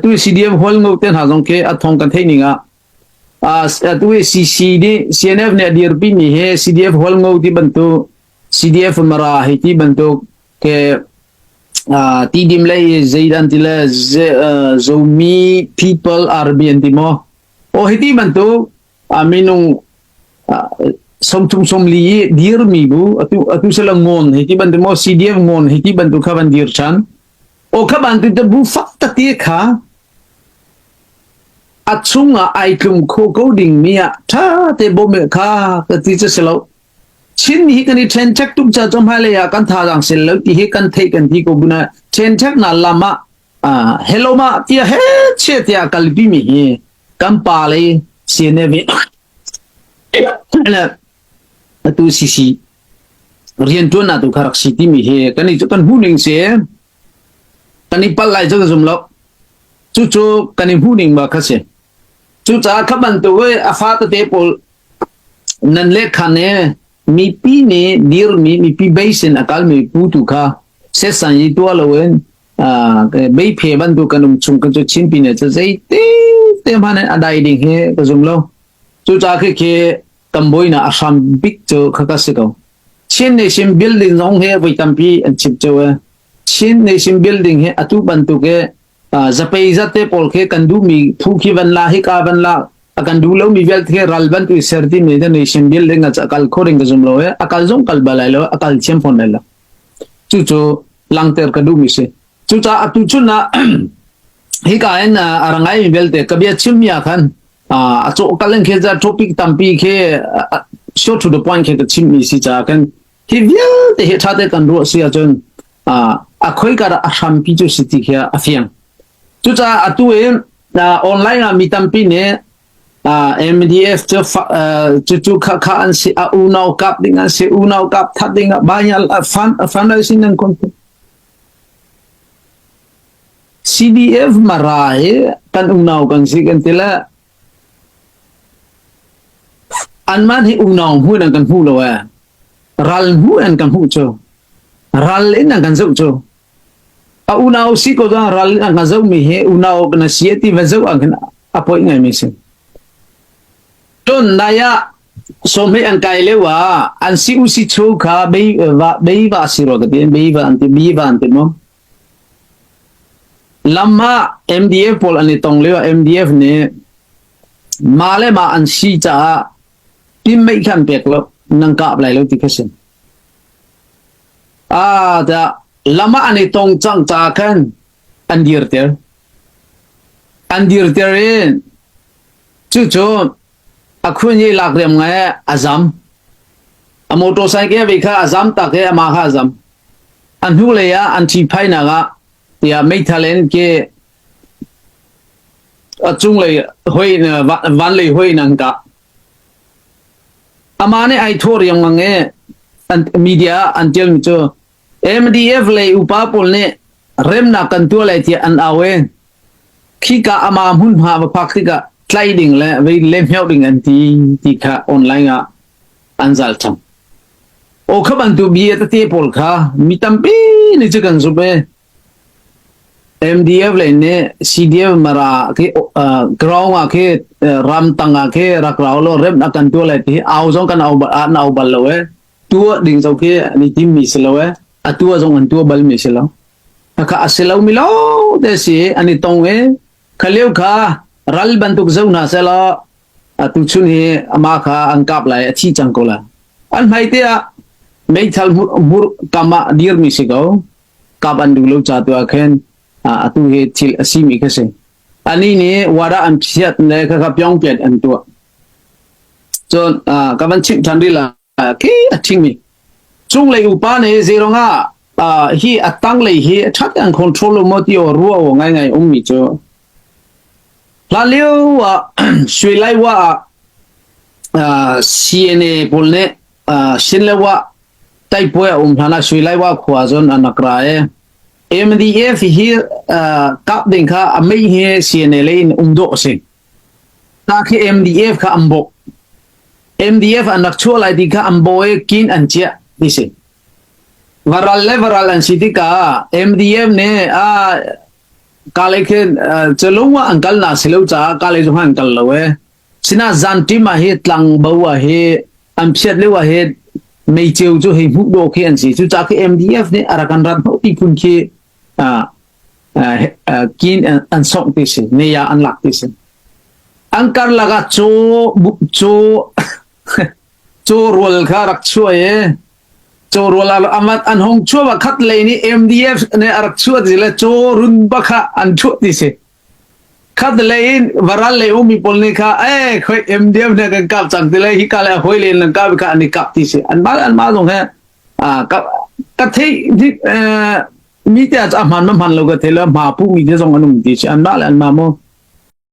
Atu CDF Hualngo te hna zong khi a thong kan theih ning ah atu CC nih CNF nih a dirpi mi hi CDF Hualngo ti bantuk, CDF Mara hei ti bantuk ke tidim lei zeidan ti le Zomi People Army an ti maw o hi ti bantuk minung 30 40 i dirmi bu atu atu sala ngon hi ti bantuk maw CDF ngon hi ti bantuk kha van dir chan o kha bantuk te bu fak takti kha a chungah ai tlum kho ko ding mi ah tha te bom kha ka ti che selo. Chin hi kan i then thek tuk cha chom hai le ya kan tha jang sel lo ti hi kan thei kan ti ko buna then thek na lama hello ma tia he che tia kalpi mi hi kan pa le CNF le atu CC rian tuan na tu kha rak si ti mi hi kan i kan hu ning se kan i pal lai chu zum lo. Cu cu kan i hu ning ma kha si. Cu caah kha bantuk a fa tete pawl nan le khan e mipi nih dirmi mipi beisin a kalmi pu tu kha setsan i tua loin bei phe bantuk kan um chung kan cu Chinpi ne cu zei te te hmanh in a dai ding hi ka zum lo. Cucaah khi khi kan buainak a hram bik cu khaka si ko. Chin Nation building zong hi voi tampi an chim cio e. Chin Nation building hi atu bantuk e zapei zate pawl khi kan duhmi phu khi van la hi ka van la a kan duh lomi vialte khi ral bantuk ser ti mi the nation building a kal kho ding ka zum lo e. A kal zong kal balai lo, a kal thiam fawn lai lo. Cucu langter ka duhmi si. Cucaah atu chun ah hika in a rangai mi vialte ka bia chim mi ah khan a cawh kal in khi topic tampi khi short to the point khi ka chim mi si ca kan hi vialte hi ṭha te kan ruah si ahcun a khoi ka a hrampi cu si ti khi a fiang. Cucaah atu in online ah mi tampi nih MDF cu cu cu kha kha an si, a unau kap ding an si, unau kap that ding ah banyal fan fundraising nan kon. CDF Mara hi kan unau kan si kan ti le anmah hi unau hmu in an kan hmu lo e, ral hmu in an kan hmuh cu, ral in an kan zoh cu. A unau si ko zong ral in an kan zoh mi hi unau na si ti va zoh ah khin a poi ngai mi si. Cun nai ah sawmhei an kai lio ah an si u si chu kha bei va bei va si ro ka ti, bei va an ti, bi va an ti mo. Lam ah MDF pawl an i tong lio ah MDF nih mah le mah an si caah teammate kha an pek lo, nan kap lai lo ti kha si. Ah dah lam ah an i tong cang ca khan an dirter. An dirter i cucu a khun i lak riam ngai a zam. A motorcycle ve kha a zam tak i amah kha a zam. A hnulei ah an ṭhihphainak ah tiah meithal in ke a cunglei hoi vanlei hoi in an kah. Amah nih ai thawh riangmang i an media ah an ṭialmi cu MDF lei upa pawl nih remnak kan tuah lai tiah an au i khika amah hmunhma va phak tikah tlaih ding le vei lehmeuh ding an ti ti kha online ah an zal cang. Aw kha bantuk bia tete pawl kha mi tampi nih cu kan zumh i MDF lei nih CDF Mara khi ground ah khi ramtang ah khi rak rau lo rem a kan tuah lai ti au zong kan au an au bal lo e, tuah ding zong khi an i tim mi si lo e, a tuah zong an tuah bal mi si lo. Kha a si lo mi lo te si an i tong e. Kha lio kha ral bantuk zo hna selaw atu chun hi ama kha an kap lai, a thi cang ko la. An hmai te ah meithal hmur kam ah dir mi si ko, kap an duh lo ca tu ah khin atu hi thil a si mi kha si. Ani nih wada an phiat le kha kha pyong piat an tuah. Cun ka van chimh than rih la khi a thing mi cunglei upa nih zeirong ah hi a tanglei hi that an control lo maw ti o ruwa o ngai ngai um mi cu hlan lio ah Sui Lai Wa ah CNA pawl nih Shin Le Wa taipuai a um hlan ah Sui Lai Wa khua cun an rak ra i MDF hi kap ding kha a mei hi CNA lei in um dawh a si. Ta khi MDF kha an bawk. MDF an rak chuah lai ti kha an baw i kin an chiah ti si. Varal le varal an si tikah MDF nih a. Kalay khin cu ah an kal na si lo caah Kalay zong an kal lo e. Sina zanṭim ah hi tlangbo ah hi an phiat lio ah hi meiceu cu hei hmuh dawh khi an si. Cucaah khi MDF nih a rak kan rat hnawh ti phun khi kin an songh ti si. Neya an lak ti si. An karlak ah caw caw caw rual kha rak chuah i caw rual amat an hong chuah khat lei nih MDF nih a rak chuah ti le caw run bakha an chuah ti si. Khat lei in varal lei ummi pawl nih kha eh khoi MDF ne kan kap cang ti le hi ka le hoi len lan kap kha an i kap ti si. An mah an mah zong he ka ka thei mi te a hman ma hman lo ka thei lo ma pu mi te zong an um ti si. An mah le an mah mu.